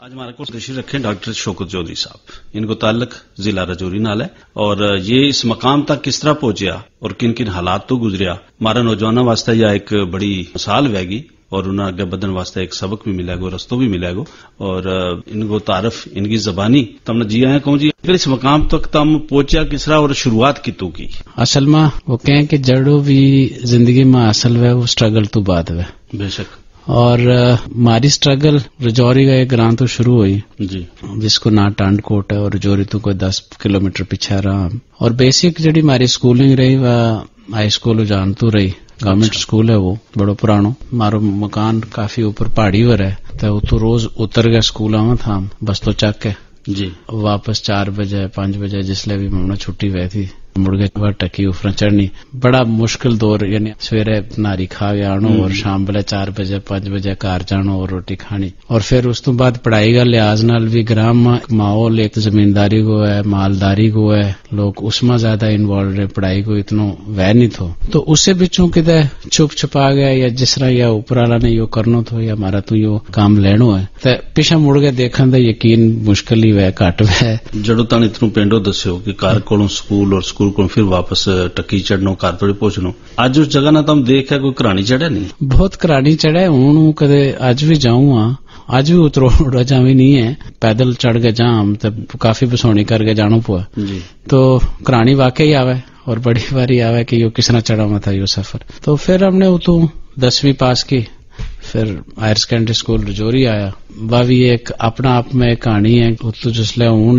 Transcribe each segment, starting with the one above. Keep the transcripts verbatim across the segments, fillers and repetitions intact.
آج ہمارے کول تشریف رکھیں ڈاکٹر شوکت چوہدری صاحب، ان کو تعلق ضلع رجوری نال ہے، اور یہ اس مقام تک کس طرح پہنچیا اور کن کن حالات تو گزریا، ہمارے نوجوانوں واسطے یا ایک بڑی مثال ہوئے گی، اور انہاں اگے بدھن واسطے ایک سبق بھی ملے گو، رستو بھی ملے گو۔ اور ان کو تعارف ان کی زبانی تم نے جی آیا کہوں جی، پھر اس مقام تک تم پہنچیا کس طرح اور شروعات کتوں کی؟ اصل ما وہ کہیں کہ جڑو بھی زندگی ما اصل ہوئے وہ سٹرگل تو بعد ہوئے۔ بے شک۔ اور ماری سٹرگل رجوری کا ایک گراں تو شروع ہوئی، جس کو ناں ٹانڈ کوٹ ہے اور رجوری تو کوئی دس کلومیٹر پیچھے رہا۔ اور بیسک جڑی ماری سکولنگ رہی وہ ہائی سکول جان تو رہی، گورنمنٹ سکول ہے وہ بڑو پرانو۔ مارو مکان کافی اوپر پہاڑی ہو رہا ہے، تو اتو روز اتر کے سکول آواں تھا ہم بس تو چک کے۔ جی۔ واپس چار بجے پانچ بجے جس لے بھی ممنا چھٹی ہوئے تھی، مڑ گئے وہ ٹکی اوپر چڑھنی۔ بڑا مشکل دور، یعنی سویرے ناری کھا کے آنو اور شام بلے چار بجے پانچ بجے کار جانو اور روٹی کھانی۔ اور پھر اس تو بعد پڑھائی کا لحاظ نال بھی گرام ما ایک ماحول، ایک زمینداری کو ہے، مالداری کو ہے، لوگ اس ما زیادہ انوالو رہے، پڑھائی کو اتنو وے نہیں تھو۔ تو اسے بچوں کدے چھپ چھپا گیا یا جس طرح یا اوپر والا نے یو کرنو تھو یا ہمارا تو یو کام لینو ہے، تے پیچھے مڑ کے دیکھن دا یقین مشکل ہی وے، گھٹ وے۔ جڑو تانی اتنو پینڈو دسیو کہ کار کولوں سکول اور سکول کولوں پھر واپس ٹکی چڑھنو، کار توڑی پہنچنو۔ اج اس جگہ نا تم دیکھ ہے کوئی کرانی چڑھے نہیں؟ بہت کرانی چڑھے ہوں، ہوں کدے اج بھی جاؤں ہاں، اج بھی اترو اڑا جاوی نہیں ہے، پیدل چڑھ کے جاں ہم تے کافی بسونی کر کے جانو پوا۔ جی۔ تو کرانی واقعی آوے اور بڑی باری آوے کہ یو کس طرح چڑھا ہوا تھا یو سفر۔ تو پھر ہم نے اتو دسویں پاس کی، پھر ہائر سیکنڈری سکول رجوری آیا۔ واہ بھی ایک اپنا آپ میں ایک کہانی ہے۔ اتو جس لے ہوں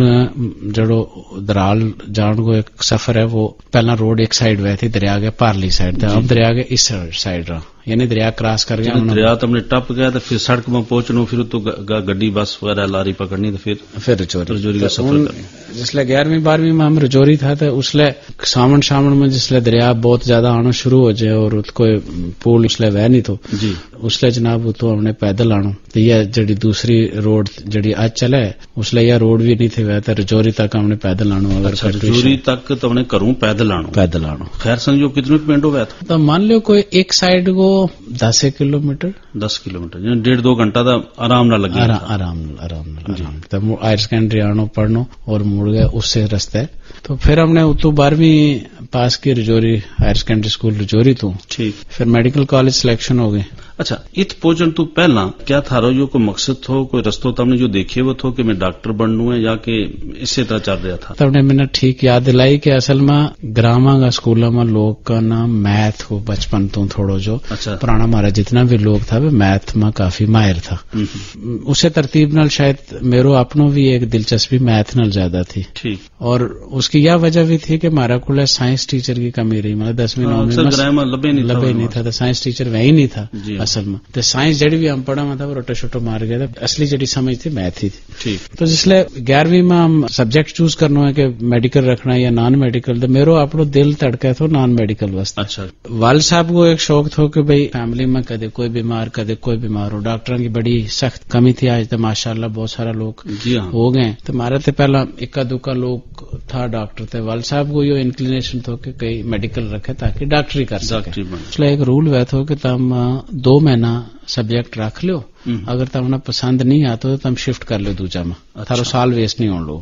جڑو درال جان کو ایک سفر ہے، وہ پہلا روڈ ایک سائیڈ ہوئے تھی دریا کے پارلی سائیڈ تھا، ہم دریا کے اس سائیڈ رہا، یعنی دریا کراس کر گیا۔ دریا تو ہم نے ٹپ گیا تو پھر سڑک میں پہنچنو، پھر تو گڈی بس وغیرہ لاری پکڑنی تو پھر پھر رجوری۔ رجوری کا سفر کرنا۔ جس لے گیارہویں بارہویں ما ہم رجوری تھا تو اس لے ساون شاون ما جس لے دریا بہت زیادہ آنو شروع ہو جائے اور ات کوئی پول اس لے وہہ نہیں تھو، جی۔ اس لے جناب اتو ہم نے پیدل آنو۔ تو یہ جڑی دوسری روڈ جڑی اج چلے، اس لے یہ روڈ بھی نہیں تھی وہہ تو رجوری تک ہم نے پیدل آنو۔ اگر اچھا، رجوری تک تو ہم نے کروں پیدل آنو۔ پیدل آنو۔ خیر سنگ جو کتنو پینڈو وہہ تھا؟ تو مان لیو کوئی ایک سائیڈ کو دس ایک کلومیٹر۔ دس کلومیٹر یعنی ڈیڑھ دو گھنٹہ دا آرام نال لگے تھا۔ آرام نال، آرام نال، آرام نال۔ تو ہائر سیکنڈری آنو پڑھنو اور مڑ گیا اس سے رستے۔ تو پھر ہم نے اتو بارہویں پاس کی رجوری، ہائر سیکنڈری سکول رجوری تو۔ ٹھیک۔ پھر میڈیکل کالج سلیکشن ہو گئی۔ اچھا، ات پوجن تو پہلا کیا تھارو یو کوئی مقصد تھو، کوئی رستو تم نے یو دیکھے وہ تھو کہ میں ڈاکٹر بننو ہے یا کہ اسے طرح چل رہا تھا؟ تم نے میں نے ٹھیک یاد دلائی کہ اصل ما گراماں کا سکولاں ما لوگ کا نا میتھ کو بچپن تو تھوڑو جو پرانا ہمارا جتنا بھی لوگ تھا وہ میتھ ما کافی ماہر تھا۔ اسے ترتیب نال شاید میرو اپنو بھی ایک دلچسپی میتھ نال زیادہ تھی۔ ٹھیک۔ اور اس کی یا وجہ بھی تھی کہ ہمارا کول سائنس ٹیچر کی کمی رہی، مطلب دسویں نویں ما لبے نہیں تھا تو سائنس ٹیچر وہی نہیں تھا۔ اصل ما تو سائنس جڑی بھی ہم پڑھا ما تھا وہ رٹا شٹو مار گیا تھا، اصلی جڑی سمجھ تھی میتھ ہی تھی۔ تو جس لے گیارہویں ما ہم سبجیکٹ چوز کرنو ہے کہ میڈیکل رکھنا ہے یا نان میڈیکل، تو میرو اپنو دل تڑکا تھو نان میڈیکل واسطے۔ اچھا۔ والد صاحب کو ایک شوق تھو کہ بھئی فیملی ما کدے کوئی بیمار کدے کوئی بیمار ہو، ڈاکٹراں کی بڑی سخت کمی تھی۔ آج تو ماشاءاللہ بہت سارا لوگ ہو گئے ہیں۔ تو ہمارا تو پہلا اکا دکا لوگ تھا ڈاکٹر، تو والد صاحب کو یو انکلینیشن تھو کہ کئی میڈیکل رکھے تاکہ ڈاکٹری کر سکے۔ اس لے ایک رول ہوئے تھو کہ تم دو مہینہ سبجیکٹ رکھ لیو، اگر تم نا پسند نہیں آتو تو تم شفٹ کر لیو دوجا ما، تھارو سال ویسٹ نہیں ہون لو۔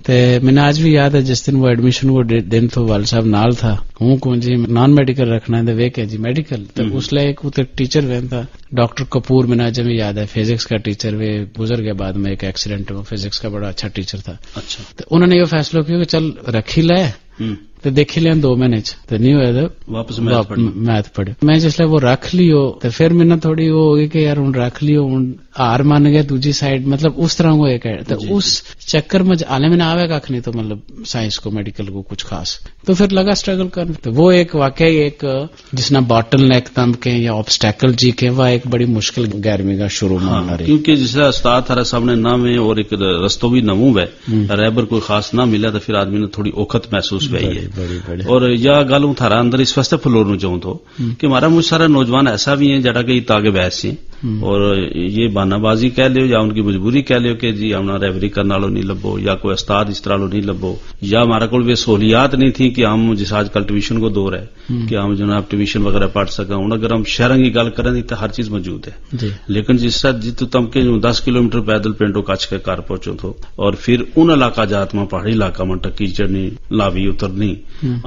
تے میں نے آج بھی یاد ہے جس دن وہ ایڈمیشن کو دن تھو والد صاحب نال تھا، ہوں کون جی نان میڈیکل رکھنا ہے تو وہ کہہ جی میڈیکل۔ تو اس لے ایک اتھے ٹیچر وین تھا، ڈاکٹر کپور، میں نے آج بھی یاد ہے، فزکس کا ٹیچر، وہ گزر گیا بعد میں ایک ایکسیڈنٹ میں، فزکس کا بڑا اچھا ٹیچر تھا۔ تو انہوں نے یہ فیصلو کیو کہ چل رکھی لے، تے دیکھی لیں دو مہینے چ تے نہیں ہویا تو واپس میتھ پڑھے۔ میں جس لے وہ رکھ لیو تے پھر میں نا تھوڑی وہ ہو گئی کہ یار ہن رکھ لیو، ہن ہار من گیا دوجی سائیڈ، مطلب اس طرح کو ایک ہے۔ تے اس چکر میں حالے میں نہ آوے کھ نہیں تو مطلب سائنس کو میڈیکل کو کچھ خاص تو پھر لگا سٹرگل کرنا۔ تو وہ ایک واقعی ایک جس نا باٹل نیک تم کہیں یا آبسٹیکل جی کہیں، وہ ایک بڑی مشکل گیارہویں کا شروع میں بنا رہی۔ کیونکہ جس طرح استاد تھارے سامنے نہ ہوئے اور ایک رستو بھی نہ ہوئے، رہبر کوئی خاص نہ ملا تو پھر آدمی نے تھوڑی اوکھت محسوس ہوئی ہے۔ اور یا گل ہوں تھارا اندر اس واسطے پھلور نو چاہوں تو کہ ہمارا مجھ سارا نوجوان ایسا بھی ہیں جڑا کہ اتاگے بحث سے اور یہ بہانہ بازی کہہ لیو یا ان کی مجبوری کہہ لیو کہ جی ہمنا ریوری کرن آلو نہیں لبھو یا کوئی استاد اس طرح آلو نہیں لبھو، یا ہمارا کول ویہ سہولیات نہیں تھی کہ ہم جس آج کل ٹیوشن کو دور ہے کہ ہم جناب ٹیوشن وغیرہ پڑھ سکاں۔ ہن اگر ہم شہراں کی گل کریں تو ہر چیز موجود ہے۔ لیکن جس طرح جتو تم کے دس کلومیٹر پیدل پنڈو کچھ کے گھر پہنچو تھو، اور پھر ان علاقہ جات ما پہاڑی علاقہ ما ٹکی چڑھنی، لاوی اترنی،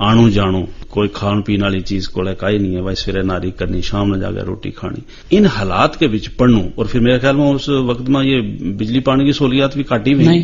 آنو جانو، کوئی کھان پین والی چیز کولے کائی نہیں ہے، بس سویرے ناری کرنی، شام نا جا کے روٹی کھانی۔ ان حالات کے وچ پڑھنو، اور پھر میرے خیال ما اس وقت ما یہ بجلی پانی کی سہولیات بھی کاٹی ہوئی۔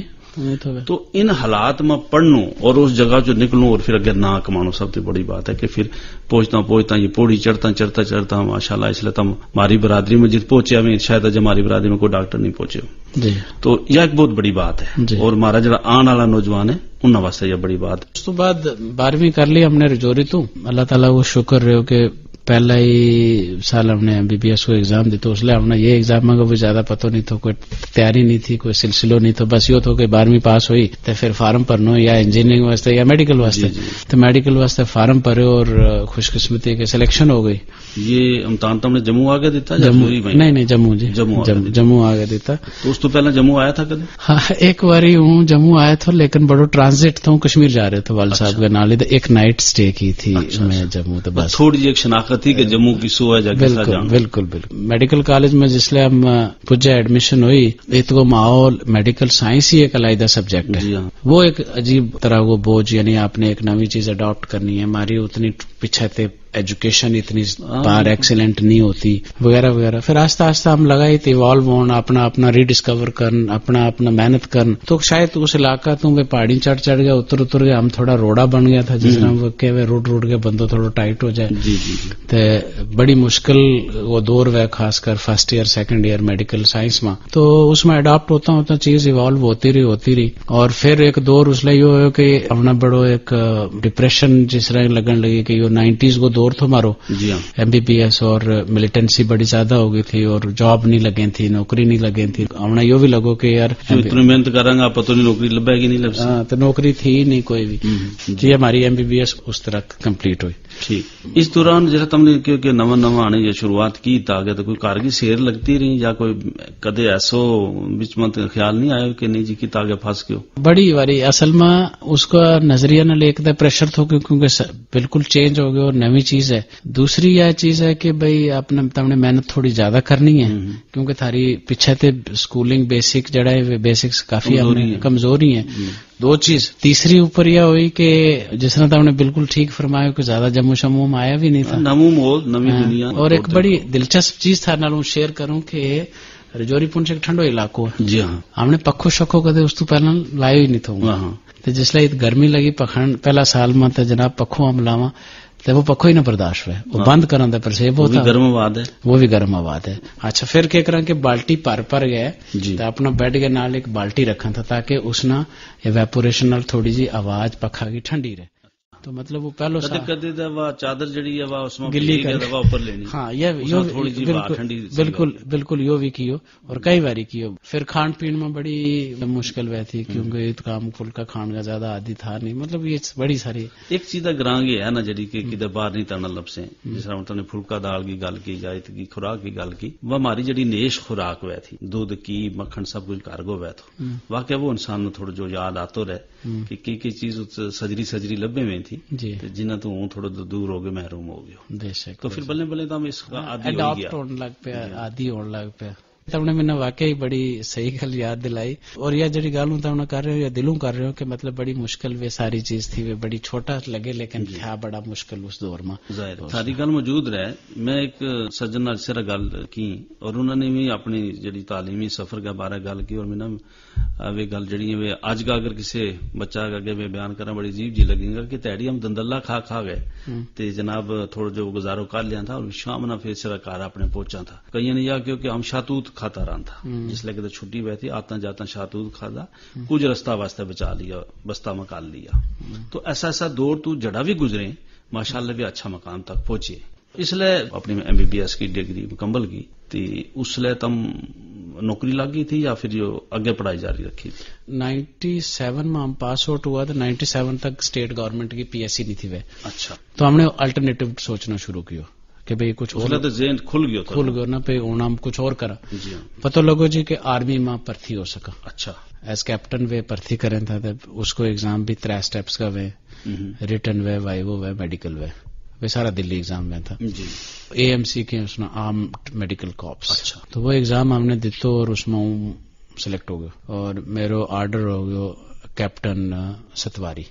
تو ان حالات ما پڑھنو اور اس جگہ چو نکلنو اور پھر اگے ناں کمانو سب تے بڑی بات ہے کہ پھر پہنچتا پہنچتا یہ پوڑی چڑھتا چڑھتا چڑھتا ماشاءاللہ اس لے تم ہماری برادری ما جت پہنچے ہوئے شاید اج ہماری برادری ما کوئی ڈاکٹر نہیں پہنچے ہو۔ تو یہ ایک بہت بڑی بات ہے اور ہمارا جڑا آن والا نوجوان ہے انہاں واسطے یہ بڑی بات ہے۔ اس تو بعد بارہویں کر لی ہم نے رجوری تو، اللہ تعالی کو شکر رہیو کہ پہلا ہی سال ہم نے ایم بی بی ایس کو ایگزام دیتا، اس لیے ہم نے یہ ایگزام ما کو بھی زیادہ پتو نہیں تھو، کوئی تیاری نہیں تھی، کوئی سلسلو نہیں تھو، بس یوہ تھو کہ بارہویں پاس ہوئی تو پھر فارم پرنو یا انجینئرنگ واسطے یا میڈیکل واسطے۔ تو میڈیکل واسطے فارم پرے اور خوش قسمتی کے سلیکشن ہو گئی۔ یہ امتحان تم نے جموں آ کے دیتا؟ نہیں نہیں جموں جی، جموں آ کے دیتا۔ تو اس تو پہلا جموں آیا تھا کدے؟ ہاں، ایک واری ہوں جموں آیا تھو لیکن بڑو ٹرانزٹ تھو، کشمیر جا رہے تھو والد صاحب کے نال، ایک نائٹ سٹے کی تھی۔ میں جموں تو بس تھوڑی جی ایک شناخت تھی کہ جموں کی سو ہے جا کے ساتھ جانا۔ بالکل بالکل۔ میڈیکل کالج میں جس لے ہم پجا ایڈمیشن ہوئی، اتو ماحول میڈیکل سائنس ہی ایک علیحدہ سبجیکٹ ہے۔ وہ ایک عجیب طرح کو بوجھ، یعنی آپ نے ایک نوی چیز اڈاپٹ کرنی ہے، ہماری اتنی پچھے تے ایجوکیشن اتنی بار ایکسیلنٹ نہیں ہوتی وغیرہ وغیرہ۔ پھر آہستہ آہستہ ہم لگائی تے ایوالو ہون، اپنا اپنا ری ڈسکور کرن، اپنا اپنا محنت کرن۔ تو شاید اس علاقہ تو وہ پہاڑی چڑھ چڑھ گیا، اتر اتر گیا، ہم تھوڑا روڑا بن گیا تھا، جس طرح وہ کہوے روڈ روڈ کے بندو تھوڑا ٹائٹ ہو جائے۔ تے بڑی مشکل وہ دور ہوئے، خاص کر فرسٹ ایئر سیکنڈ ایئر میڈیکل سائنس ما۔ تو اس میں اڈاپٹ ہوتا ہوتا چیز ایوالو ہوتی رہی ہوتی رہی۔ اور پھر ایک دور اس لے یوہ ہویو کہ ہمنا بڑو ایک ڈپریشن جس طرح لگن لگی کہ یوہ نائنٹیز کو دور تھو مارو۔ ایم بی بی ایس اور ملیٹنسی بڑی زیادہ ہو گئی تھی اور جاب نہیں لگیں تھی، نوکری نہیں لگیں تھی۔ ہمنا یوہ بھی لگو کہ یار اتنی محنت کراں گا پتو نہیں نوکری لبھے گی نہیں لبھے۔ تو نوکری تھی ہی نہیں کوئی بھی۔ یہ ہماری ایم بی بی ایس اس طرح کمپلیٹ ہوئی۔ اس دوران جیسا تم نے کہیو کہ نواں نواں آنے یا شروعات کی تا گیا تو کوئی گھر کی سیر لگتی رہی یا کوئی کدے ایسو بچ مت خیال نہیں آیا کہ نہیں جی کی تا گیا پھنس گیو؟ بڑی واری اصل ما اس کا نظریہ نہ لیکھتا پریشر تھو کیونکہ بالکل چینج ہو گیا اور نوی چیز ہے۔ دوسری یہ چیز ہے کہ بھئی اپنے تم نے محنت تھوڑی زیادہ کرنی ہے، کیونکہ تھاری پچھے تے سکولنگ بیسک جڑا ہے بیسکس کافی کمزوری ہیں۔ دو چیز تیسری اوپر یہ ہوئی کہ جس طرح تم نے بالکل ٹھیک فرمایا کہ زیادہ جموں شموں میں آیا بھی نہیں تھا۔ اور ایک بڑی دلچسپ چیز تھا نال ہوں شیئر کروں کہ رجوری پنچ ایک ٹھنڈو علاقو ہے۔ ہم نے پکھو شکھو کدے اس تو پہلا لایو ہی نہیں تھو۔ تے جس لے ات گرمی لگی پکھن پہلا سال ما تے جناب پکھو ہم لاواں تے وہ پکھو ہی نہ برداشت ہوئے، وہ بند کرن دا پرسیب ہوتا۔ وہ بھی گرم آباد ہے۔ اچھا، پھر کہہ کراں کہ بالٹی پر پر گئے تے اپنا بیڈ کے نال ایک بالٹی رکھاں تھا تاکہ اس نا ایویپوریشن نال تھوڑی جی آواز پکھا کی ٹھنڈی رہے۔ تو مطلب وہ پہلو سا کدے کدے دا وا چادر جڑی ہے وا اس میں گلی کر دے وا اوپر لینی۔ ہاں، یہ تھوڑی جی بات ٹھنڈی۔ بالکل بالکل، یوہ وی کیو۔ اور کئی واری کیو۔ پھر کھان پین ما بڑی مشکل وے تھی کیونکہ ات کام پھلکا کھان کا زیادہ عادی تھا نہیں، مطلب یہ بڑی ساری۔ ایک چیز دا گراں گیا ہے نا جڑی کہ کدے باہر نہیں ترنا لبسیں۔ جس طرح ہن تنے پھلکا دال کی گل کی یا ات کی خوراک کی گل کی، وہ ہماری جڑی نیش خوراک وے تھی، دودھ کی مکھن سب کچھ گھر کو وے تھو۔ واقعہ وہ انسان نو تھوڑا جو یاد آتو رہے کہ کی کی چیز ات سجری سجری لبے وے تھی۔ جنہاں تو ہوں تھوڑا دور ہو گئے، محروم ہو گئے۔ تو پھر بلے بلے تو ہم اس کا عادی ہو گیا۔ عادی ہون لگ پیا۔ تم نے منا واقعی بڑی صحیح گل یاد دلائی۔ اور یہ جڑی گل ہوں تم نے کر رہے ہو یا دلوں کر رہے ہو کہ مطلب بڑی مشکل وے ساری چیز تھی وے، بڑی چھوٹا لگے لیکن تھیا بڑا مشکل اس دور ما۔ ظاہر ہے تھاری گل موجود رہے۔ میں ایک سجن نال سرا گل کی اور انہوں نے بھی اپنی جڑی تعلیمی سفر کے بارے گل کی اور میں نا وے گل جڑی ہے وے اج کا اگر کسے بچہ کا اگے میں بیان کراں بڑی عجیب جی لگیں گا کہ تیڑی ہم دندلا کھا کھا گئے تے جناب تھوڑا جو گزارو کر لیا تھا اور شام نا پھر سرا کار اپنے پہنچا تھا۔ کئیاں نے یا کہیو کہ ہم شاتوت کھاتا رہن تھا، جس لے کہ چھٹی وے تھی آتا جاتا شاتوت کھادا، کچھ رستہ واسطے بچا لیا، بستا مکال لیا۔ تو ایسا ایسا دور تو جڑا بھی گزرے، ماشاءاللہ بھی اچھا مقام تک پہنچے۔ اس لے اپنی ایم بی بی ایس کی ڈگری مکمل کی تے اس لے تم نوکری لگ گئی تھی یا پھر جو اگے پڑھائی جاری رکھی تھی؟ نائنٹی سیون ما ہم پاس آؤٹ ہوا تو نائنٹی سیون تک اسٹیٹ گورنمنٹ کی پی ایس سی نہیں تھی وے۔ اچھا۔ تو ہم نے الٹرنیٹو سوچنا شروع کیو۔ کہ بھئی کچھ اور ذہن کھل گیو تھا۔ کھل گیو نا پھر ہن ہم کچھ اور کراں۔ پتو لگو جی کہ آرمی ما پرتھی ہو سکا۔ اچھا۔ ایز کیپٹن ویہ پرتھی کریں تھا تو اس کو ایگزام بھی ترے سٹیپس کا ویہ، ریٹن ویہ، وائیو ویہ، میڈیکل ویہ۔ ویہ سارا دلی ایگزام ویہ تھا۔ اے ایم سی کے اس نا آرمڈ میڈیکل کاپس۔ تو وہ ایگزام ہم نے دتو اور اس ما ہوں سلیکٹ ہو گیو۔ اور میرو آرڈر ہو گیو کیپٹن ستواری۔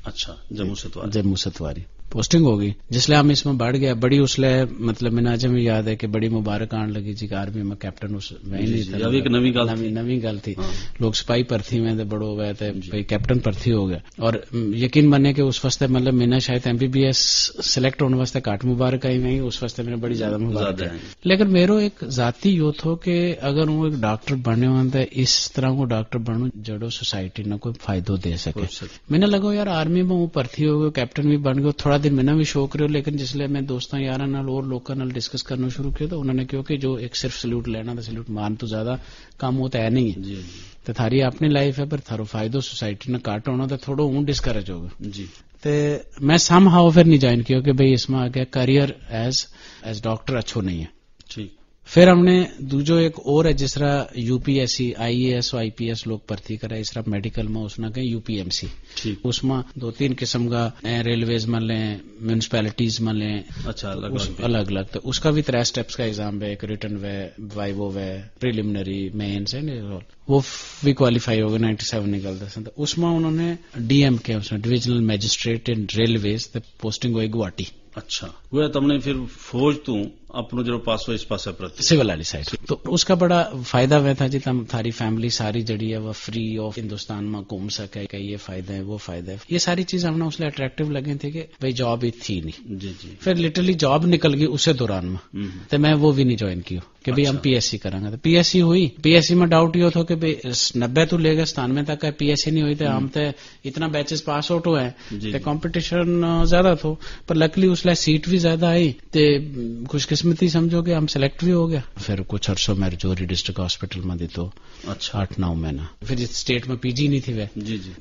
اچھا۔ جموں ستواری۔ پوسٹنگ ہو گئی۔ جس لے ہم اس ما بڑھ گیا بڑی اس لے، مطلب میں نا جمیں یاد ہے کہ بڑی مبارک آن لگی جی کہ آرمی ما کیپٹن اس ویہ نہیں تھا۔ نوی گل تھی۔ لوگ سپاہی پرتھی ویہ تھے بڑو ویہ تھے، کیپٹن پرتھی ہو گیا۔ اور یقین منے کہ اس واسطے مطلب میں نا شاید ایم بی بی ایس سلیکٹ ہونے واسطے کاٹ مبارک آئی ویہ اس واسطے میں نا بڑی زیادہ مبارک آئی۔ لیکن میرو ایک ذاتی یوہ تھو کہ اگر ہوں ایک ڈاکٹر بننے ہوں تو اس طرح کو ڈاکٹر بنوں جڑو سوسائٹی نا کوئی فائدو دے سکے۔ میں نا لگو یار آرمی ما ہوں پرتھی ہو گیو کیپٹن بھی بن گیو تھوڑا دن میں نا بھی شوق رہیو لیکن جس لے میں دوستاں یاراں نال اور لوکاں نال ڈسکس کرنو شروع کیو تو انہوں نے کہیو کہ جو ایک صرف سلیوٹ لینا تو سلیوٹ مارن تو زیادہ کم ہوتا ہے نہیں ہے۔ تو تھاری اپنی لائف ہے پر تھارو فائدو سوسائٹی نا کاٹ ہونا تو تھوڑو ہوں ڈسکریج ہو گیو۔ تے میں سم ہاؤ پھر نہیں جوائن کیو کہ بھئی اس ما اگے کیریئر ایز ایز ڈاکٹر اچھو نہیں ہے۔ پھر ہم نے دوجو ایک اور ہے جس طرح یو پی ایس سی آئی اے ایس او آئی پی ایس لوگ پرتھی کرا اس طرح میڈیکل ما اس نا کہیں یو پی ایم سی۔ اس ما دو تین قسم کا ہیں ریلویز ما لیں، میونسپیلٹیز ما لیں۔ الگ الگ تو اس کا بھی ترے سٹیپس کا ایگزام وے، ایک ریٹن وے، وائیو وے، پریلیمنری مینس ہیں۔ وہ بھی کوالیفائی ہو گئے نائنٹی سیون نکلتا سن تو اس ما انہوں نے ڈی ایم کے اس نا ڈویژنل میجسٹریٹ ان ریلویز تے پوسٹنگ ہوئی گواٹی۔ اچھا۔ وہ تم نے پھر فوج تو اپنو جڑو پاسو اس پاسے پر سول والی سائیڈ تو اس کا بڑا فائدہ ہویا تھا جی تم تھاری فیملی ساری جڑی ہے وہ فری آف ہندوستان ما گھوم سکے کہ یہ فائدہ ہے وہ فائدہ ہے۔ یہ ساری چیز ہم نا اس لے اٹریکٹیو لگے تھے کہ بھئی جاب ہی تھی نہیں۔ پھر لٹرلی جاب نکل گئی اسے دوران ما تے میں وہ بھی نہیں جوائن کیو کہ بھئی ہم پی ایس سی کراں گا تو پی ایس سی ہوئی۔ پی ایس سی ما ڈاؤٹ یوہ تھو کہ بھئی نبے تو لے گئے ستانوے تک ہے پی ایس سی نہیں ہوئی تے ہم تے اتنا بیچز پاس آؤٹ ہوئے ہیں تے کمپٹیشن زیادہ تھو۔ پر لکلی اس لے سیٹ بھی زیادہ آئی تے خوش قسمتی سمجھو کہ ہم سلیکٹ بھی ہو گیا۔ پھر کچھ عرصوں میں رجوری ڈسٹرکٹ ہاسپٹل ما دیتو۔ اچھا آٹھ نو مہینہ۔ پھر جس سٹیٹ ما پی جی نہیں تھی وے،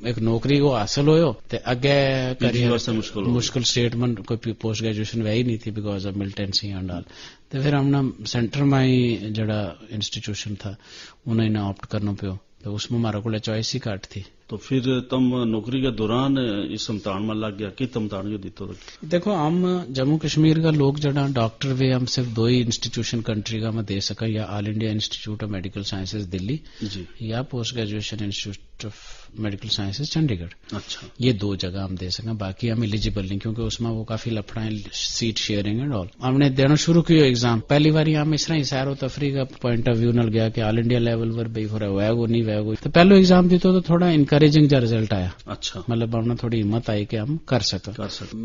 ایک نوکری وہ حاصل ہویو تے اگے مشکل سٹیٹ ما کوئی پوسٹ گریجویشن وے ہی نہیں تھی بیکاز آف ملٹنسی اینڈ آل۔ تے پھر ہم نا سینٹر ما ہی جڑا انسٹیٹیوشن تھا انہوں نے آپٹ کرنو پیو۔ تو اس ما ہمارا کول چوائس ہی کٹ تھی۔ تو پھر تم نوکری کے دوران اس امتحان ما لگ گیا کت امتحان یوہ دیتو؟ دیکھو ہم جموں کشمیر کا لوگ جڑا ڈاکٹر وے ہم صرف دو ہی انسٹیٹیوشن کنٹری کا ما دے سکا یا آل انڈیا انسٹیٹیوٹ آف میڈیکل سائنسز دلی یا پوسٹ گریجویشن انسٹیٹیوٹ آف میڈیکل سائنسز چنڈی گڑھ۔ یہ دو جگہ ہم دے سکا باقی ہم ایلیجیبل نہیں کیونکہ اس ما وہ کافی لپڑا ہیں سیٹ شیئرنگ اینڈ آل۔ ہم نے دینا شروع کیو ایگزام پہلی واری ہم اس طرح ہی سیر و تفریح کا پوائنٹ آف ویو نال گیا کہ آل انڈیا لیول پر بھئی ہو رہا ہویا گو نہیں ہویا گو تو پہلو ایگزام دیتو تو تھوڑا انکریجنگ جا رزلٹ آیا۔ مطلب ہم نا تھوڑی ہمت آئی کہ ہم کر سکا۔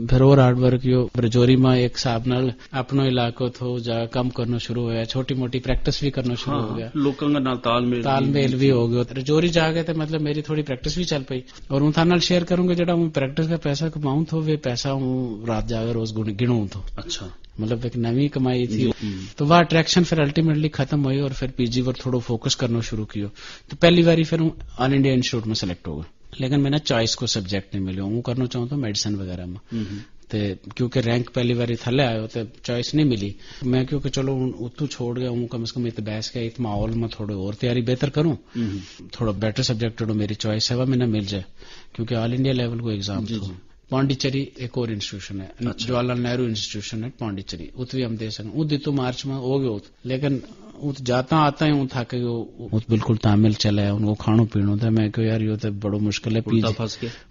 پھر اور ہارڈ ورک یو برجوری ما ایک صاحب نال اپنو علاقو تھو جا کم کرنو شروع ہویا چھوٹی موٹی پریکٹس بھی کرنو شروع ہو گیا۔ لوکاں کا نال تال میل بھی ہو گیا۔ رجوری جا گئے تو مطلب میری تھوڑی پریکٹس بھی چل پئی۔ اور ہوں تھا نال شیئر کروں گا جیڑا ہوں پریکٹس کا پیسہ کماؤں تھو ویہ پیسہ ہوں رات جا گئے روز گنوں تھو۔ اچھا۔ مطلب ایک نوی کمائی تھی۔ تو وہ اٹریکشن پھر الٹیمیٹلی ختم ہوئی اور پھر پی جی پر تھوڑو فوکس کرنو شروع کیو۔ تو پہلی واری پھر ہوں آل انڈیا انسٹیٹیوٹ ما سلیکٹ ہو گیا۔ لیکن میں نا چوائس کو سبجیکٹ نہیں ملیو ہوں کرنو چاہوں تو میڈیسن وغیرہ ما۔ تے کیونکہ رینک پہلی واری تھلے آیو تے چوائس نہیں ملی۔ میں کیونکہ چلو ہوں اتو چھوڑ گیا ہوں کم از کم ات بیس کے ات ماحول ما تھوڑو اور تیاری بہتر کروں۔ تھوڑو بیٹر سبجیکٹ میری چوائس ہے وہ میں نا مل جائے۔ کیونکہ آل انڈیا لیول کو ایگزام تھو۔ پانڈیچری ایک اور انسٹیٹیوشن ہے، جواہر لال نہرو انسٹیٹیوشن ہے پانڈیچری، ات وی ہم دے سکیں۔ ات دیتو مارچ ما ہو گیو ات لیکن ات جاتا آتا ہی ات تھا کہ ات بالکل تامل چلے ان کو کھانو پینو تھا۔ میں کہیو یار یو تے بڑو مشکل ہے۔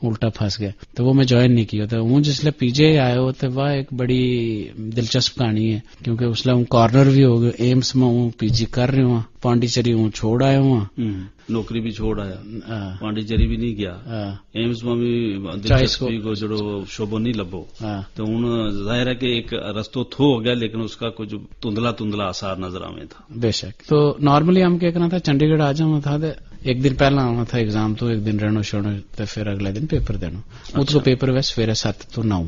الٹا پھس گیا۔ تو وہ میں جوائن نہیں کیو تھا ہوں جس لے پی جی آیو تے وہ ایک بڑی دلچسپ کہانی ہے۔ کیونکہ اس لے ہوں کارنر وی ہو گیو ایمس ما ہوں پی جی کر رہیو ہاں پانڈیچری ہوں چھوڑ آیو ہاں۔ نوکری بھی چھوڑ آیا، پانڈیچری بھی نہیں گیا۔ ایمس ما بھی دلچسپی کو جیڑو شعبو نہیں لبھو۔ تو ہوں ظاہر ہے کہ ایک رستو تھو ہو گیا لیکن اس کا کچھ تندلا تندلا آثار نظر آویں تھا۔ بے شک تو نارملی ہم کہہ کرنا تھا چنڈی گڑھ آ جاواں تھا تے ایک دن پہلا آواں تھا ایگزام تو ایک دن رہنو شہنو تے پھر اگلے دن پیپر دینو۔ ات کو پیپر ویس فیرے ست تو نو۔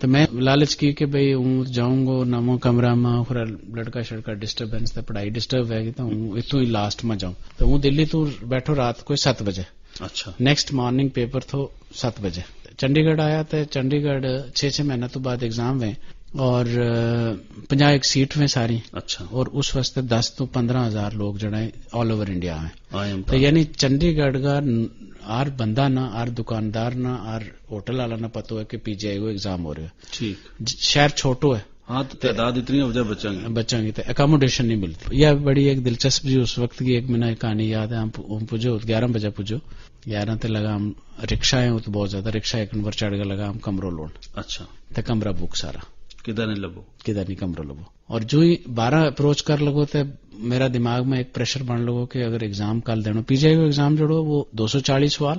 تو میں لالچ کی کہ بھئی ہوں جاؤں گو نواں کمرہ ما پھر لڑکا شڑکا ڈسٹربنس تے پڑھائی ڈسٹرب ہوئے گی تو ہوں اتوں ہی لاسٹ ما جاؤں۔ تو ہوں دلی تو بیٹھو رات کوئی ست بجے۔ نیکسٹ مارننگ پیپر تھو ست بجے۔ چنڈی گڑھ آیا تے چنڈی گڑھ چھ چھ مہینہ تو بعد ایگزام ہوئے۔ اور پنجاہ ایک سیٹ ویں ساری۔ اچھا۔ اور اس واسطے دس تو پندرہ ہزار لوگ جڑا ہیں آل اوور انڈیا ہیں۔ تو یعنی چنڈی گڑھ کا ہر بندہ نا، ہر دکاندار نا، ہر ہوٹل والا نا پتو ہے کہ پی جی آئی کو ایگزام ہو رہا ہے۔ شہر چھوٹو ہے۔ ہاں، تو تعداد اتنی ہو جائے بچاں کی، بچاں کی تو اکاموڈیشن نہیں ملتی۔ یہ بڑی ایک دلچسپ جی اس وقت کی ایک منا کہانی یاد ہے۔ ہم پوجو، گیارہ بجے پوجو، گیارہ تے لگا ہم رکشا ہیں، وہ تو بہت زیادہ رکشا ایک نمبر چڑھ کے لگا ہم کمرو لون۔ اچھا۔ تے کمرہ بک سارا۔ کدا نہیں لبو؟ کدا نہیں کمرو لبو؟ اور جو ہی بارہ اپروچ کر لگو تے میرا دماغ میں ایک پریشر بن لگو کہ اگر ایگزام کل دینو، پی جی آئی کو ایگزام جوڑو، وہ دو سو چالیس سوال،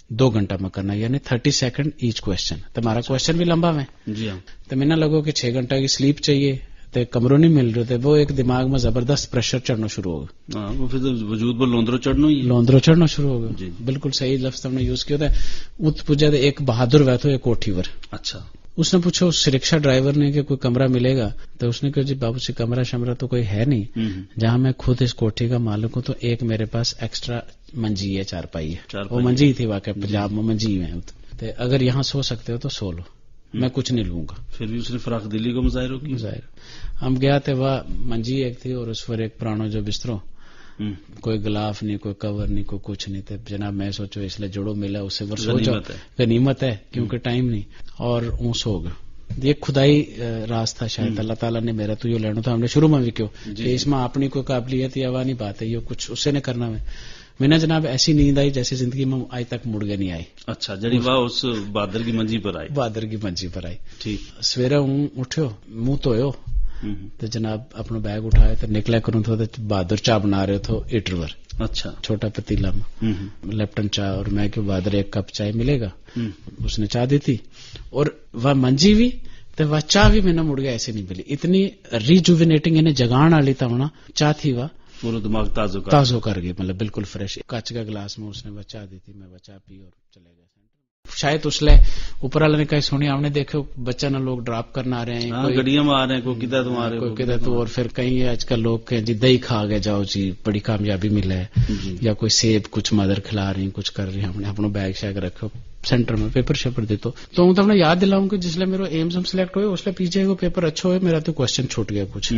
دو گھنٹہ میں کرنا، یعنی تھرٹی سیکنڈ ایچ کوشچن۔ تمہارا کوشچن بھی لمبا ہوئے۔ جی ہاں۔ تو میں نہ لگو کہ چھ گھنٹہ کی سلیپ چاہیے، تے کمرو نہیں مل رہے تھے، وہ ایک دماغ میں زبردست پریشر چڑھنا شروع ہو گیا۔ ہاں، وہ پھر وجود پر لوندرو چڑھنا ہی ہے۔ لوندرو چڑھنا شروع ہو گیا۔ جی۔ بالکل صحیح لفظ تم نے یوز کیا تھا۔ ات پوجا تو ایک بہادر ہوئے تھو ایک کوٹھی پر۔ اچھا۔ اس نے پوچھو اس رکشا ڈرائیور نے کہ کوئی کمرہ ملے گا؟ تو اس نے کہا، جی بابو سی، کمرہ شمرہ تو کوئی ہے نہیں۔ جہاں میں خود اس کوٹھی کا مالک ہوں، تو ایک میرے پاس ایکسٹرا منجی ہے، چارپائی ہے۔ وہ منجی ہی تھی واقعہ، پنجاب میں منجی ہی ہیں۔ تے اگر یہاں سو سکتے ہو تو سو لو، میں کچھ نہیں لوں گا۔ پھر بھی اس نے فراخ دلی کو مظاہر ہو گیا۔ ہم گیا تے وہ منجی ایک تھی اور اس پر ایک پرانو جو بسترو، کوئی گلاف نہیں، کوئی کور نہیں، کوئی کچھ نہیں۔ تے جناب میں سوچو اس لے جوڑو ملا، اس سے ورس ہو جاؤ، غنیمت ہے کیونکہ ٹائم نہیں۔ اور اون سو گیا۔ یہ خدائی راز تھا شاید، اللہ تعالیٰ نے میرا تو یہ لینو تھا۔ ہم نے شروع میں بھی کہو کہ اس میں اپنی کوئی قابلیت یا وہ نہیں بات ہے، یہ کچھ اسے نے کرنا ہے۔ میں نا جناب ایسی نیند آئی جیسی زندگی میں آج تک مڑ گیا نہیں آئی۔ اچھا، جڑی واہ اس بہادر کی منجی پر آئی۔ بہادر کی منجی پر آئی۔ ٹھیک۔ سویرا ہوں اٹھیو، منہ تو ہویو، تو جناب اپنا بیگ اٹھایا تو نکلا کروں تھو، تو بہادر چاہ بنا رہے تھو ایٹر پر۔ اچھا۔ چھوٹا پتیلا میں لیپٹن چاہ، اور میں کہ بہادر ایک کپ چائے ملے گا؟ اس نے چاہ دیتی اور وہ منجی بھی، تو وہ چاہ بھی میں نے مڑ گیا ایسے نہیں ملی۔ اتنی ریجووینیٹنگ، یعنی جگان والی تھا ہونا چاہ تھی وہ۔ پورو دماغ تازو کر گئی، مطلب بالکل فریش۔ کچ کا گلاس میں اس نے وہ چاہ دیتی، میں وہ چاہ پی اور چلے گیا۔ شاید اس لے اوپر والے نے کہیں سنی، ہم نے دیکھو بچہ نا لوگ ڈراپ کرنا آ رہے ہیں، گڈیاں میں آ رہے ہیں، کوئی کدھر تو آ رہے ہیں، کوئی کدھر تو۔ اور پھر کہیں آج کل لوگ کہیں جی دہی کھا کے جاؤ جی، بڑی کامیابی ملے، یا کوئی سیب کچھ مدر کھلا رہی ہیں، کچھ کر رہی ہیں، ہم نے اپنا بیگ شیگ رکھو سینٹر میں پیپر شیپر دیتو۔ تو ہوں تو ہم نے یاد دلاؤں کہ جس لے میرو ایمز ہم سلیکٹ ہوئے، اس لے پی جی آئی کو پیپر اچھو ہوئے، میرا تو کوشچن چھوٹ گیا کچھ۔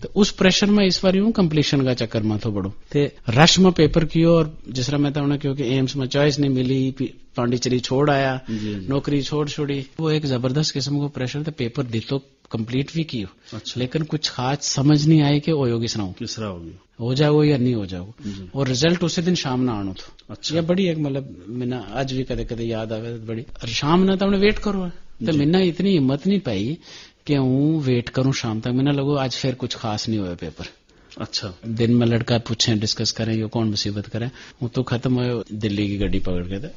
تو اس پریشر میں اس باری ہوں کمپلیشن کا چکر میں تو بڑو تے رش میں پیپر کیو، اور جس طرح میں تو ہم نے کہو کہ ایمز میں چوائس نہیں ملی، پانڈیچری چھوڑ آیا، نوکری چھوڑ چھوڑی۔ وہ ایک زبردست قسم کو پریشر تھا، پیپر دیتو، کمپلیٹ بھی کیو، لیکن کچھ خاص سمجھ نہیں آئی کہ ہویو کس طرح ہوں۔ کس طرح ہوگی؟ ہو جاؤ یا نہیں ہو جاؤ۔ اور رزلٹ اسے دن شام نہ آنو تھو۔ اچھا۔ یہ بڑی ایک مطلب میں نا اج بھی کدے کدے یاد آوے، بڑی۔ اور شام نہ تو ہم نے ویٹ کرو ہے، تو میں نا اتنی ہمت نہیں پائی کہ ہوں ویٹ کروں شام تک۔ میں نا لگو اج پھر کچھ خاص نہیں ہویا پیپر۔ اچھا۔ دن میں لڑکا پوچھیں، ڈسکس کریں، یوہ کون مصیبت کریں؟ ہوں تو ختم ہویو، دلی کی گڈی پکڑ کے تھے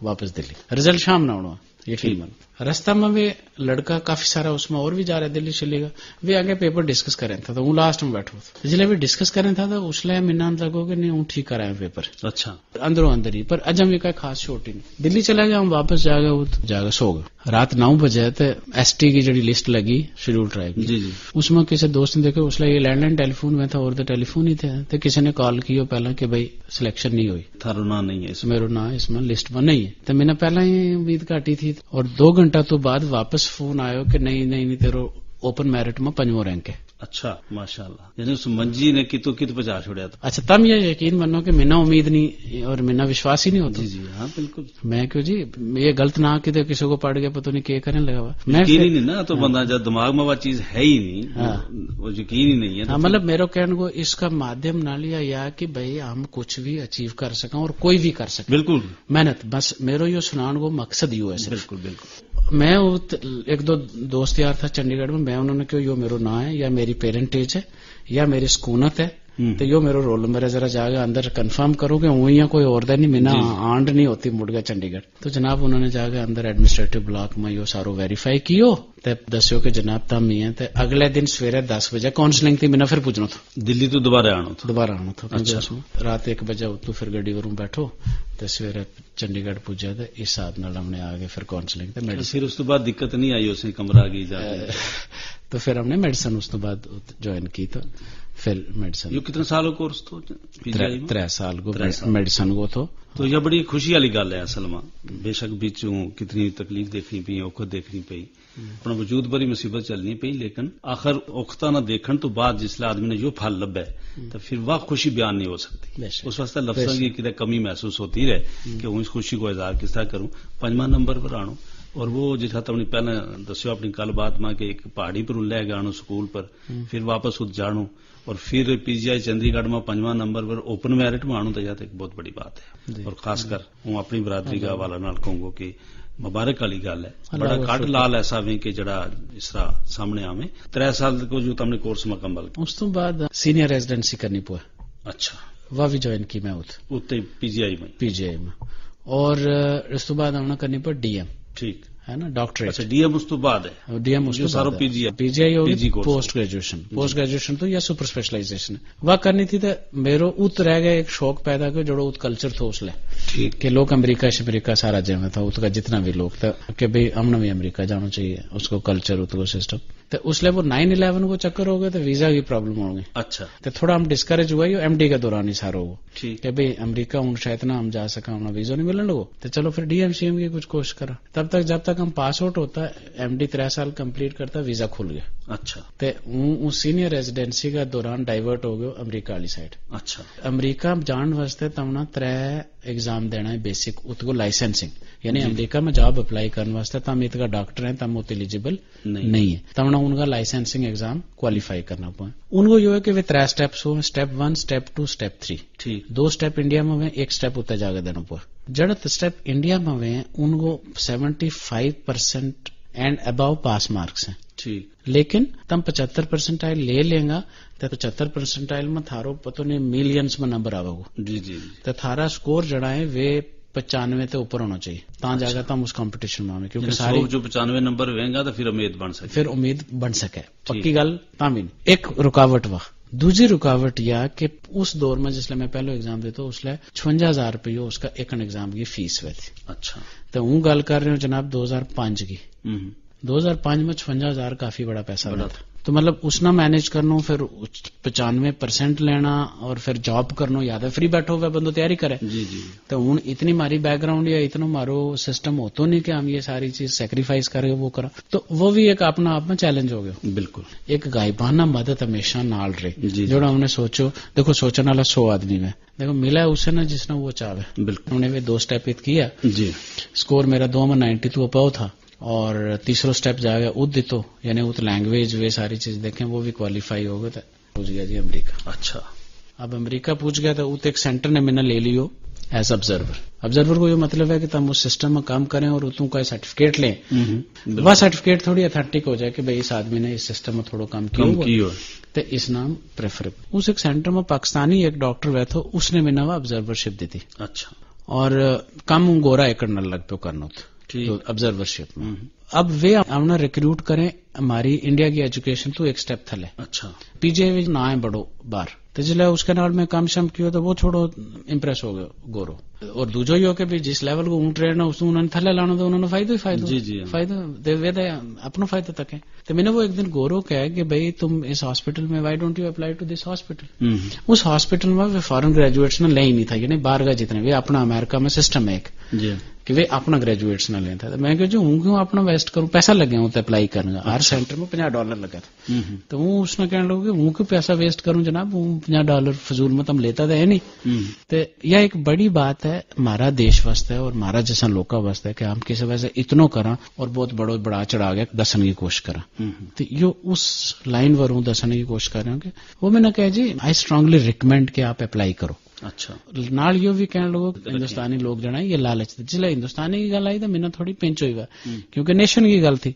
واپس دلی۔ رزلٹ شام نہ آنو۔ یقین من رستہ میں ویہ لڑکا کافی سارا اس میں اور بھی جا رہا ہے، دلی چلی گا۔ ویہ آگے پیپر ڈسکس کریں تھا، تو ہوں لاسٹ میں بیٹھو تھا۔ جلے ویہ ڈسکس کریں تھا تو اس لے میں نا لگو کہ نہیں، ہوں ٹھیک کر آیا پیپر۔ اچھا۔ اندروں اندر ہی، پر اجم ویہ کا خاص چھوٹ ہی نہیں۔ دلی چلا گیا، ہوں واپس جا گیا، وہ جا گیا سو گیا۔ رات نو بجے تے ایس ٹی کی جڑی لسٹ لگی، شیڈول ٹرائب کی۔ اس میں کسے دوست نے دیکھو، اس لے یہ لینڈ لائن ٹیلیفون میں تھا، اور تو ٹیلیفون ہی تھے، تو کسے نے کال کیو پہلا کہ بھائی سلیکشن نہیں ہوئی۔ تھارو ناں نہیں ہے اس میں۔ میرو ناں اس میں لسٹ میں نہیں ہے۔ تو میں نے پہلا ہی امید گھاٹی تھی، اور دو گھنٹہ تو بعد واپس فون آیو کہ نہیں نہیں نہیں، تیرو اوپن میرٹ میں پنجواں رینک ہے۔ اچھا، ماشاءاللہ۔ یعنی اس منجی نے کتو کت پچا چھوڑیا تھا۔ اچھا، تم یہ یقین منو کہ میں نا امید نہیں اور میں نا وشواس ہی نہیں ہوتا۔ جی ہاں، بالکل۔ میں کہو جی، یہ غلط نہ کہ کسے کو پڑھ گیا، پتو نہیں کیا کرنے لگا ہوا۔ یقین ہی نہیں نا، تو بندہ جب دماغ میں وہ چیز ہے ہی نہیں، وہ یقین ہی نہیں ہے۔ ہاں، مطلب میرو کہنے کو اس کا مادھیم نہ لیا یا کہ بھائی ہم کچھ بھی اچیو کر سکاں اور کوئی بھی کر سکے۔ بالکل۔ محنت، بس میرو یوہ سنان کو مقصد یوہ ہے صرف۔ بالکل، بالکل۔ میں ایک دو دوست یار تھا چنڈی گڑھ میں، میں انہوں نے کہو یوہ میرو ناں ہے یا میری پیرنٹیج ہے یا میری سکونت ہے، تو یوہ میرو رول نمبر ہے، ذرا جا کے اندر کنفرم کرو کہ ہوں یا کوئی اور دا نہیں، میں نا آنڈ نہیں ہوتی مڑ گیا چنڈی گڑھ۔ تو جناب انہوں نے جا کے اندر ایڈمنسٹریٹو بلاک میں یوہ سارو ویریفائی کیو، تے دسیو کہ جناب تم ہی ہیں۔ تے اگلے دن سویرے دس بجے کاؤنسلنگ تھی، میں نا پھر پوجنو تھو۔ دلی تو دوبارہ آنو تھو؟ دوبارہ آنو تھو۔ اچھا۔ رات ایک بجے اتو پھر گڈی وروں بیٹھو، تے سویرے چنڈی گڑھ پوجا تے اس حساب نال ہم نے آ کے پھر کاؤنسلنگ تے میڈیسن۔ پھر اس تو بعد دقت نہیں آئی، اس نے کمرہ آ گئی جا کے؟ تو پھر ہم نے میڈیسن اس تو بعد جوائن کی تو فل میڈیسن۔ یوہ کتنا سال کو کورس تھو؟ ترے سال کو میڈیسن کو تھو۔ تو یہ بڑی خوشی والی گل ہے اصل ما۔ بے شک بچوں کتنی تکلیف دیکھنی پئی، اوکھت دیکھنی پئی، اپنا وجود بری مصیبت چلنی پئی، لیکن آخر اوکھتاں نا دیکھن تو بعد جس لے آدمی نے یوہ پھل لبھے، تو پھر واہ خوشی بیان نہیں ہو سکتی۔ اس واسطے لفظاں کی کدے کمی محسوس ہوتی رہے کہ ہوں اس خوشی کو اظہار کس طرح کروں۔ پنجواں نمبر پر آنو، اور وہ جس طرح تم نے پہلے دسیو اپنی گل بات ما کہ ایک پہاڑی پر لے گیا آنو سکول پر، پھر واپس ات جانو، اور پھر پی جی آئی چندی گڑھ ما پنجواں نمبر پر اوپن میرٹ ما آنو تو یہ تو ایک بہت بڑی بات ہے۔ اور خاص کر ہوں اپنی برادری کا حوالہ نال کہوں گو کہ مبارک والی گل ہے۔ بڑا کٹ لال ایسا ویں کہ جڑا اس طرح سامنے آویں۔ ترے سال کو جو تم نے کورس مکمل کیا۔ اس تو بعد سینئر ریزیڈنسی کرنی پوا۔ اچھا۔ واہ وی جوائن کی میں ات اتے پی جی آئی میں۔ پی جی آئی میں۔ اور اس تو بعد آنا کرنی پوا ڈی ایم۔ ٹھیک۔ ہے نا، ڈاکٹریٹ۔ اچھا، ڈی ایم اس تو بعد ہے۔ ڈی ایم اس تو سارو بعد ہے۔ پی جی آئی ہو گئی پوسٹ گریجویشن۔ پوسٹ گریجویشن تو یا سپر اسپیشلائزیشن۔ واہ کرنی تھی تو میرو ات رہ گیا ایک شوق پیدا کر جوڑو ات کلچر تھو اس لے۔ ٹھیک۔ کہ لوگ امریکہ شمریکہ سارا جیویں تھا ات کا جتنا بھی لوگ تھا کہ بھئی ہم نے بھی امریکہ جانا چاہیے، اس کو کلچر ات کو سسٹم۔ تو اس لے وہ نائن الیون کو چکر ہو گیا تو ویزا کی پرابلم ہو گئی۔ اچھا۔ تو تھوڑا ہم ڈسکریج ہوا ہی ایم ڈی کا دوران ہی سارو وہ۔ ٹھیک۔ کہ بھئی امریکہ ہوں شاید نہ ہم جا سکا ہم نا ویزا نہیں ملن لگو۔ تو چلو پھر ڈی ایم سی ایم کی کچھ کوشش کرا۔ تب تک جب تک ہم پاس آؤٹ ہوتا، ایم ڈی ترے سال کمپلیٹ کرتا، ویزا کھل گیا۔ اچھا۔ تے ہوں سینئر ریزیڈنسی کا دوران ڈائیورٹ ہو گیو امریکہ والی سائیڈ۔ اچھا۔ امریکہ جان واسطے تمنا ترے ایگزام دینا ہے، بیسک ات کو لائسنسنگ، یعنی امریکہ میں جاب اپلائی کرن واسطے تم ات کا ڈاکٹر ہیں، تم ات ایلیجیبل نہیں ہے۔ تمنا ان کا لائسنسنگ ایگزام کوالیفائی کرنا پوائے۔ ان کو یوہ ہے کہ وہ ترے اسٹیپس ہو، اسٹیپ ون، اسٹیپ ٹو، اسٹیپ تھری۔ ٹھیک۔ دو اسٹیپ انڈیا ما ہوئے، ایک اسٹیپ اتے جا کے دینا پوا۔ جڑت اسٹیپ انڈیا ما ہوئے ان کو سیونٹی فائیو پرسنٹ اینڈ اباؤ پاس مارکس ہیں۔ ٹھیک۔ لیکن تم پچہتر پرسنٹ آئے لے لیں گا، تو پچہتر پرسنٹ آئے ما تھارو پتو نہیں ملینز ما نمبر آوے گو۔ جی جی۔ تو تھارا اسکور جڑا ہے وہ پچانوے تے اوپر ہونا چاہیے، تاں جا کے تم اس کمپٹیشن ما ہوئے کیونکہ ساری جو پچانوے نمبر ہوئیں گا تو پھر امید بن سکے۔ پھر امید بن سکے۔ پکی گل۔ تاں بھی ایک رکاوٹ وا۔ دوجی رکاوٹ یا کہ اس دور ما جس لے میں پہلو ایگزام دیتا اس لے چھونجا ہزار روپیہ اس کا ایک ایگزام کی فیس ہوئے تھی۔ اچھا۔ تو ہوں گل کر رہے ہوں جناب دو ہزار پانچ کی۔ دو ہزار پانچ ما چھونجا ہزار کافی بڑا پیسا ہوئے تھا۔ تو مطلب اس نا مینج کرنو پھر پچانوے پرسنٹ لینا، اور پھر جاب کرنو یاد ہے فری بیٹھو ہوئے بندو تیاری کرے۔ جی جی۔ تو ہوں اتنی ماری بیک گراؤنڈ یا اتنو مارو سسٹم ہوتو نہیں کہ ہم یہ ساری چیز سیکریفائز کرے وہ کرا۔ تو وہ بھی ایک اپنا آپ میں چیلنج ہو گیا۔ بالکل۔ ایک غائبانہ مدد ہمیشہ نال رہی۔ جوڑا ہم نے سوچو، دیکھو سوچن والا سو آدمی میں دیکھو ملا ہے اسے نا جس نا وہ چاہوے۔ بالکل۔ انہوں نے وہ دو سٹیپ ات کیا۔ جی۔ سکور میرا دو میں نائنٹی تو اپاؤ تھا، اور تیسرو سٹیپ جا گیا ات دیتو، یعنی ات لینگویج وہ ساری چیز دیکھیں وہ بھی کوالیفائی ہو گیا تھا۔ پوچھ گیا جی امریکہ۔ اچھا۔ اب امریکہ پوچھ گیا تھا ات ایک سینٹر نے میں نے لے لیو ایز آبزرور۔ آبزرور کو یہ مطلب ہے کہ تم اس سسٹم میں کام کریں اور اتوں کا سرٹیفکیٹ لیں۔ وہ سرٹیفکیٹ تھوڑی اتھنٹک ہو جائے کہ بھئی اس آدمی نے اس سسٹم میں تھوڑا کام کیا ہوا۔ تو اس نام پریفر اس ایک سینٹر میں پاکستانی ایک ڈاکٹر ہوئے تھو، اس نے میں نے وہ آبزرور شپ دیتی۔ اچھا۔ اور کم گورا ایکڑ نال لگ پیو کرنو تھو۔ آبزرور شپ میں۔ اب وہ آونا ریکروٹ کریں ہماری انڈیا کی ایجوکیشن تو ایک سٹیپ تھلے۔ اچھا۔ پی جے وچ نہ ہے بڑو بار۔ تو جس لے اس کے نال میں کم شم کیو تو وہ تھوڑو امپریس ہو گیا گورو۔ اور دوجو یو کہ بھی جس لیول کو اونٹ رہنا اس انہوں نے تھلے لانا تو انہوں نے فائدہ ہی فائدہ۔ جی جی۔ فائدہ دے ویدے۔ اپنا فائدہ تک ہے۔ تو میں نے وہ ایک دن گورو کہا کہ بھئی تم اس ہاسپٹل میں وائی ڈونٹ یو اپلائی ٹو دس ہاسپٹل؟ اس ہاسپٹل میں وہ فارن گریجویٹس نے لے ہی نہیں تھا، یعنی باہر کا جتنے بھی اپنا امریکہ میں سسٹم ہے ایک کہ وہ اپنا گریجویٹس نہ لینتا۔ تو میں کہا جو ہوں کیوں اپنا ویسٹ کروں، پیسہ لگے ہوں تے اپلائی کرنے کا، ہر سینٹر میں پنجاہ ڈالر لگا تھا۔ تو ہوں اس نے کہنے لگو کہ ہوں کیوں پیسہ ویسٹ کروں جناب، ہوں پنجاہ ڈالر فضول میں تم لیتا تو ہے نہیں۔ تو یہ ایک بڑی بات ہے ہمارا دیش واسطے اور ہمارا جیسا لوکا واسطے کہ ہم کسی واسطے اتنو کراں اور بہت بڑو بڑا چڑھا کے دسن کی کوشش کراں۔ تو یہ اس لائن وروں دسن کی کوشش کر رہے ہوں کہ وہ میں نے کہا جی آئی اسٹرانگلی ریکمینڈ کہ آپ اپلائی کرو۔ اچھا۔ نال یوہ وی کہن لگو ہندوستانی لوگ جنا یہ لالچ تھے، جس لے ہندوستانی کی گل آئی تو مینا تھوڑی پنچ ہوئی وا، کیونکہ نیشن کی گل تھی۔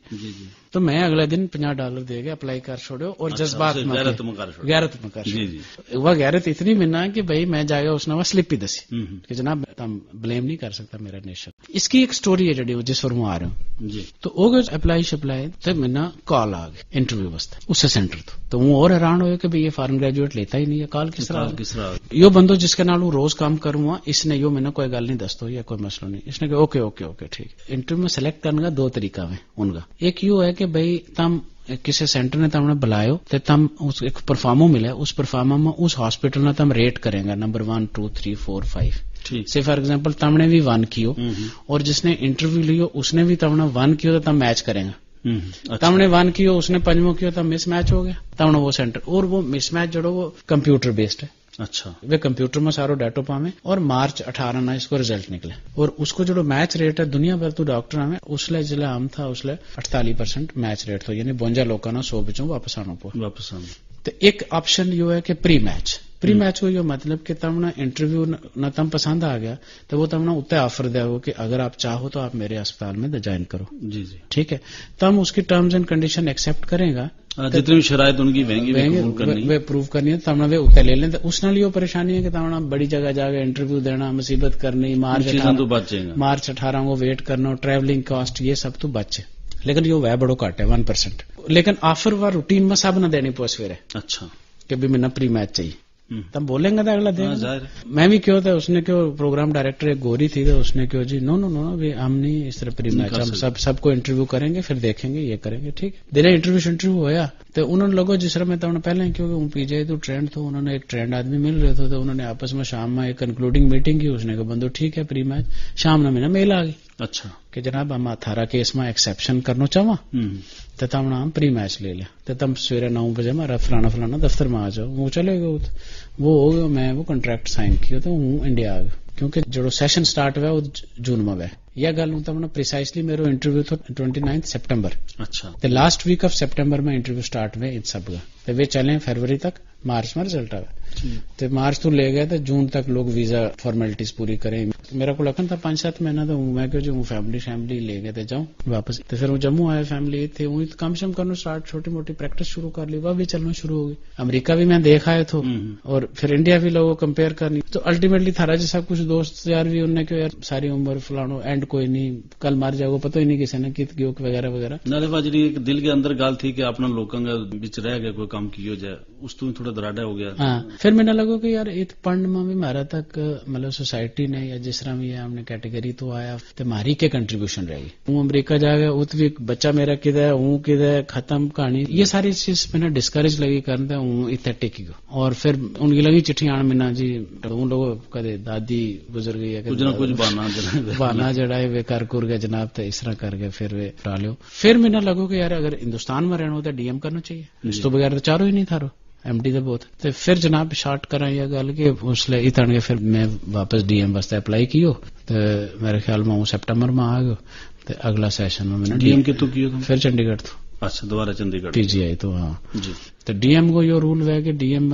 تو میں اگلے دن پنجاہ ڈالر دے کے اپلائی کر چھوڑیو اور جذبات میں غیرت میں کر چھوڑیو۔ وہ غیرت اتنی مینا کہ بھئی میں جا گیا اس نے وہ سلپ ہی دسی کہ جناب تم بلیم نہیں کر سکتا میرا نیشن۔ اس کی ایک سٹوری ہے جڑی جس پر میں آ رہا ہوں۔ تو ہو گیا اپلائی شپلائی تے مینا کال آ گئی انٹرویو واسطے اسے سینٹر تو۔ تو ہوں اور حیران ہویا کہ بھئی یہ فارن گریجویٹ لیتا ہی نہیں ہے، کال کس طرح؟ یو بندو جس کے نال ہوں روز کام کروں ہاں، اس نے یو مینا کوئی گل نہیں دستو یا کوئی مسئلو نہیں۔ اس نے کہا اوکے اوکے اوکے ٹھیک۔ انٹرویو میں سلیکٹ کرنے کا دو طریقہ ہیں ان کا۔ ایک یو ہے کہ بھئی تم کسے سینٹر نے تم نے بلایو تے تم اس ایک پرفارمو ملے، اس پرفارمو میں اس ہاسپٹل نے تم ریٹ کریں گا نمبر ون، ٹو، تھری، فور، فائیو۔ ٹھیک۔ سے فار ایگزامپل تم نے وی ون کیو اور جس نے انٹرویو لیو اس نے وی تم نے ون کیو تو تم میچ کریں گا۔ تم نے ون کیو، اس نے پنجمو کیو، تم مس میچ ہو گیا۔ تم نے وہ سینٹر اور وہ مس میچ جڑو وہ کمپیوٹر بیسڈ ہے۔ اچھا۔ وہ کمپیوٹر میں سارو ڈیٹو پاویں اور مارچ اٹھارہ نا اس کو رزلٹ نکلے۔ اور اس کو جڑو میچ ریٹ ہے دنیا بھر تو ڈاکٹر آویں، اس لے ضلع ہم تھا اس لے اٹھتالی پرسنٹ میچ ریٹ تھو، یعنی بونجا لوکاں نا سو بچوں واپس آنو پو۔ واپس آنو۔ تو ایک آپشن یو ہے کہ پری میچ، پری میچ کو یو مطلب کہ تم نا انٹرویو نہ تم پسند آ گیا تو وہ تم نا اتنے آفر دیا ہو کہ اگر آپ چاہو تو آپ میرے ہسپتال میں جوائن کرو۔ جی جی۔ ٹھیک ہے۔ تم اس کی ٹرمز اینڈ کنڈیشن ایکسپٹ کریں گا۔ جتنی بھی شرائط ان کی وہیں گی وے پروو کرنی ہے تم نا وے اتنے لے لیں۔ اس نال یو پریشانی ہے کہ تم نا بڑی جگہ جا کے انٹرویو دینا، مصیبت کرنی، مارچ اٹھارہ کو ویٹ کرنا، ٹریولنگ کاسٹ یہ سب تو بچے۔ لیکن یو وے بڑو کٹ ہے ون پرسنٹ۔ لیکن آفر وا روٹین ما سب نا دینی پوس ویرے۔ اچھا۔ کہ بھی مینا پری میچ چاہیے۔ تم بولیں گے تو اگلا دن میں وی کہیو تھا اس نے کہیو پروگرام ڈائریکٹر ایک گوری تھی تو اس نے کہیو جی نو نو نو نو، ہم نہیں اس طرح پری میچ، ہم سب کو انٹرویو کریں گے پھر دیکھیں گے یہ کریں گے۔ ٹھیک ہے۔ دن انٹرویو انٹرویو ہویا تو انہوں نے لگو جس طرح میں تم نے پہلے کہیو کہ ہوں پی جے تو ٹرینڈ تھو، انہوں نے ایک ٹرینڈ آدمی مل رہے تھو تو انہوں نے آپس میں شام میں ایک کنکلوڈنگ میٹنگ کی، اس نے کہیو بندو ٹھیک ہے پری میچ۔ شام نا مینا میل آ گئی۔ اچھا۔ کہ جناب ہم اتھارہ کیس ما ایکسپشن کرنو چاہواں، تے تم نا ہم پری میچ لے لیا، تے تم سویرے نو بجے مارا فلانا فلانا دفتر ما آ جاؤ۔ وہ چلے گیو۔ وہ ہو گیو، میں وہ کنٹریکٹ سائن کیو تے ہوں انڈیا آ گیو، کیونکہ جیڑو سیشن سٹارٹ ہویا وہ جون ما ہویا۔ یا گل ہوں تم نا پریسائسلی میرو انٹرویو تھو ٹوئنٹی نائنتھ سپٹمبر۔ اچھا۔ تے لاسٹ ویک آف سپٹمبر ما انٹرویو سٹارٹ ہوئے ان سب کا، تے وہ چلے فروری تک، مارچ ما رزلٹ آوے۔ تے مارچ تو لے گئے تے جون تک لوگ ویزا فارمیلٹیز پوری کریں۔ میرا کول اکھن تھا پانچ سات مہینہ، تو میں کہیو جی ہوں فیملی شیملی لے گئے تے جاؤں واپس۔ تے فر ہوں جموں آیا، فیملی اتھے ہوں کم شم کرنو سٹارٹ، چھوٹی موٹی پریکٹس شروع کر لی، وہ بھی چلنو شروع ہو گئی۔ امریکہ بھی میں دیکھ آیا تھو، اور فر انڈیا بھی لوگو کمپیئر کرنی۔ تو الٹیمیٹلی تھارا جی سب کچھ دوست یار بھی انہوں نے کہیو یار ساری عمر فلانو اینڈ کوئی نہیں، کل مر جاؤ گو پتو ہی نہیں کسے نے کت گیو وغیرہ وغیرہ۔ نالے واجڑی ایک دل کے اندر گل تھی کہ اپنا لوکاں کا بچ رہ گیا کوئی کم کیو جائے، اس تو تھوڑا دراڈا ہو گیا۔ ہاں، فر میں نہ لگو کہ یار ات پڑھن ما بھی مارا تک مطلب سوسائٹی نے یا جس طرح بھی ہے ہم نے کیٹیگری تو آیا، تے ماری کے کنٹریبیوشن رہ گئی۔ ہوں امریکہ جا گیا، ات بھی بچہ میرا کدھے ہوں کدھے ختم کہانی، یہ ساری چیز میں نا ڈسکریج لگی کرن تے ہوں اتھے ٹک گیو۔ اور فر ان کی لگی چٹھی آن میں نا جی، ہوں لوگ کدے دادی گزر گئی ہے کچھ نہ کچھ بہانا جڑا ہے۔ بہانا جڑا ہے وہ کر کر گیا جناب، تے اس طرح کر گیا فر وہ ٹالیو۔ فر میں نہ لگو کہ یار اگر ہندوستان ما رہنو تے ڈی ایم کرنو چاہیے، اس تو بغیر تو چارو ہی نہیں تھارو۔ ایم ڈی دے بہت تے فر جناب شارٹ کراں یہ گل کہ اس لے اتن کے فر میں واپس ڈی ایم واسطے اپلائی کیو۔ تے میرے خیال ما ہوں سپٹمبر ما آ گیو۔ تے اگلا سیشن ما میں نے ڈی ایم کے تو کیو تم؟ فر چنڈی گڑھ تو۔ اچھا، دوبارہ چنڈی گڑھ ٹی جی آئی تو ہاں۔ جی۔ تے ڈی ایم کو یو رول ہوئے کہ ڈی ایم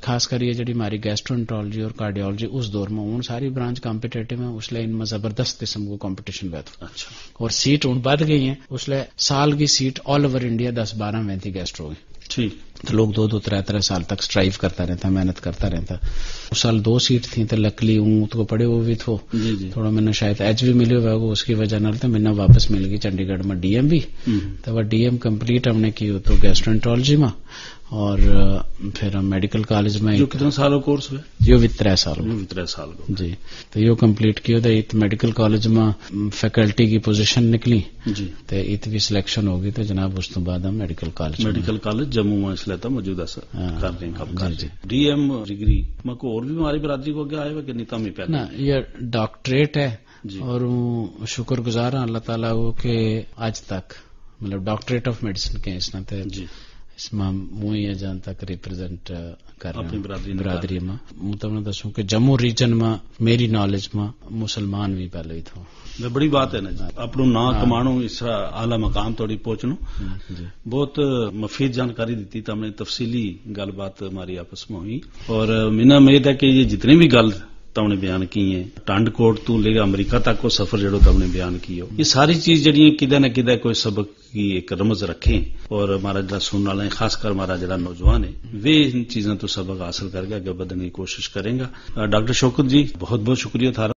خاص کر یہ جڑی ہماری گیسٹرونٹالوجی اور کارڈیالوجی اس دور ما ہوں ساری برانچ کمپیٹیٹیو ہیں، اس لے ان ما زبردست قسم کو کمپیٹیشن ہوئے تھو۔ اچھا۔ اور سیٹ ہوں بد گئی ہیں، اس لے سال کی سیٹ آل اوور انڈیا دس بارہ میں تھی گیسٹرو کی۔ ٹھیک۔ تو لوگ دو دو ترے ترے سال تک سٹرائیو کرتا رہتا، محنت کرتا رہتا۔ اس سال دو سیٹ تھی تو لکلی ہوں تو پڑے وہ بھی تھو۔ جی جی۔ تھوڑا میں نے شاید ایج بھی ملیو ہوئے گو، اس کی وجہ نال تو میں نے واپس مل گئی چنڈی گڑھ ما ڈی ایم بھی۔ تو وہ ڈی ایم کمپلیٹ ہم نے کیو تو گیسٹرونٹالوجی ما۔ اور فر ہم میڈیکل کالج ما جو کتنا سال ہو کورس ہوئے؟ یو بھی ترے سال ہو۔ جی۔ تو یو کمپلیٹ کیو تھا ات میڈیکل کالج ما فیکلٹی کی پوزیشن نکلی۔ جی۔ تے ات بھی سلیکشن ہو گئی تو جناب اس تو بعد ہم میڈیکل کالج میڈیکل کالج جموں ما اس لے تا موجودہ سر کر رہے ہیں کم کر رہے ہیں۔ ڈی ایم ڈگری ما کو اور بھی ہماری برادری کو کیا آئے ہوا کہ نیتا میں پہلے نا یہ ڈاکٹریٹ ہے۔ جی۔ اور ہوں شکر گزار ہاں اللہ تعالی کو کہ اج تک مطلب ڈاکٹریٹ آف میڈیسن کے اس نا تے جی۔ اس ما ہوں یہ جان تک ریپریزنٹ کر رہا ہوں برادری ما۔ ہوں تم نے دسوں کہ جموں ریجن ما میری نالج ما مسلمان بھی پہلے ہی تھو۔ بڑی بات ہے نا جی، اپنو ناں کمانو اس طرح اعلی مقام توڑی پہنچنو۔ بہت مفید جانکاری دیتی تم نے، تفصیلی گل بات ہماری آپس میں ہوئی۔ اور مینا امید ہے کہ یہ جتنے بھی گل تم نے بیان کی ہیں، ٹانڈ کوٹ تو لے کے امریکہ تک کو سفر جڑو تم نے بیان کیو، یہ ساری چیز جڑی ہیں کدے نہ کدے کوئی سبق کی ایک رمز رکھیں۔ اور ہمارا جڑا سننے والا ہے، خاص کر ہمارا جڑا نوجوان ہے، وہ ان چیزوں تو سبق حاصل کر کے اگے بدھنے کی کوشش کریں گا۔ ڈاکٹر شوکت جی، بہت بہت شکریہ تھارا۔